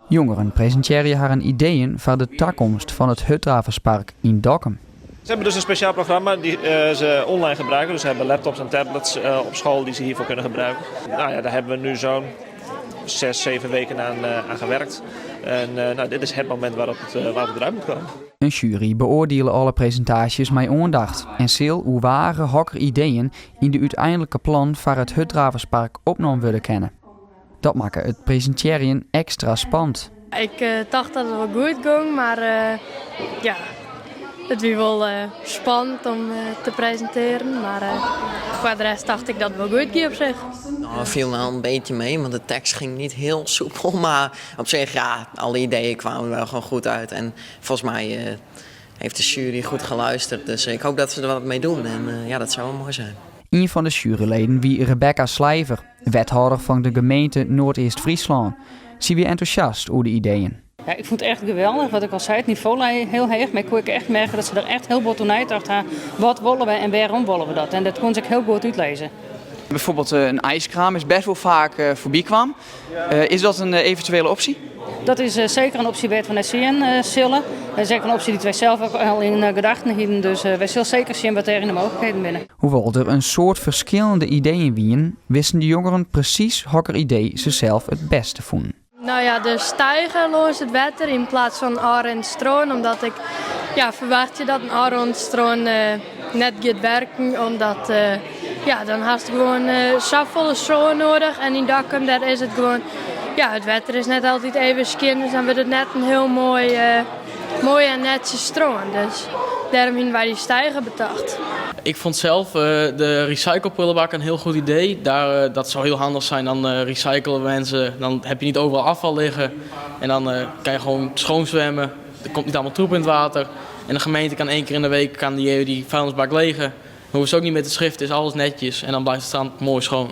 Jongeren presintearje harren ideeën foar de takomst fan it Hurddraverspark yn Dokkum. Ze hebben dus een speciaal programma die ze online gebruiken. Dus ze hebben laptops en tablets op school die ze hiervoor kunnen gebruiken. Nou ja, daar hebben we nu zo'n 6, 7 weken aan gewerkt. En nou, dit is het moment waarop het eruit moet komen. In sjuery beoardiele alle presintaasjes mei oandacht en sil oerwage hokker ideeën yn de úteinlike plan foar it Hurddraverspark opnommen wurde kinne. Dat makke it presintearjen ekstra spannend. Ik tocht dat it wol goed gie, mar ja, it wie wol spannend om te presintearjen. Mar foar de rest tocht ik dat it wol goed gie op sich. Nou, viel wel een beetje mee, want de tekst ging niet heel soepel. Maar op zich, ja, alle ideeën kwamen wel gewoon goed uit. En volgens mij heeft de jury goed geluisterd. Dus ik hoop dat ze er wat mee doen. En ja, dat zou wel mooi zijn. Ien fan de juryleden wie Rebecca Slijver, wethâlder fan de gemeente Noardeast-Fryslân. Sy wie entûsjast oer de ideeën. Ja, ik fûn it echt geweldich. Wat ik al sei, it nivo lei hiel heech. Mar ik koe echt merke dat se der echt hiel bot oer neitocht ha. Wat wolle we en wêrom wolle we dat? En dat koene se ek hiel goed útlizze. Bijvoorbeeld in ijskraam is best wol faak foarby kaam. Is dat in eventuele opsje? Dat is seker in opsje wêr't we nei sjen sille. Dat is ek in opsje dy't wy sels ek al yn gedachten hiene. Dus wy sille seker sjen wat dêr yn de mooglikheden binne. Hoewol't der in soad ferskillende ideeën wiene, wisten de jongeren presys hokker idee se sels it bêste fûnen. Nou ja, de steiger lâns it wetter yn plak fan ôfrinnend strân, omdat ik, ja, ferwachtsje dat in ôfrinnend strân net giet wurkjen, omdat ja, dan hast gewoan safolle sân nedich en yn Dokkum dêr is it gewoan, ja, it wetter is net altyd even skjin, dus dan wurdt it net in hiel moai en netsjes strân. Dus dêrom hiene wy dy steiger betocht. Ik vond zelf de recycleprullenbak een heel goed idee. Dat zou heel handig zijn, dan recyclen mensen, dan heb je niet overal afval liggen. En dan kan je gewoon schoon zwemmen, er komt niet allemaal troep in het water. En de gemeente kan één keer in de week kan die vuilnisbak legen. Dan hoeven ze ook niet meer te schiften, is alles netjes en dan blijft het strand mooi schoon.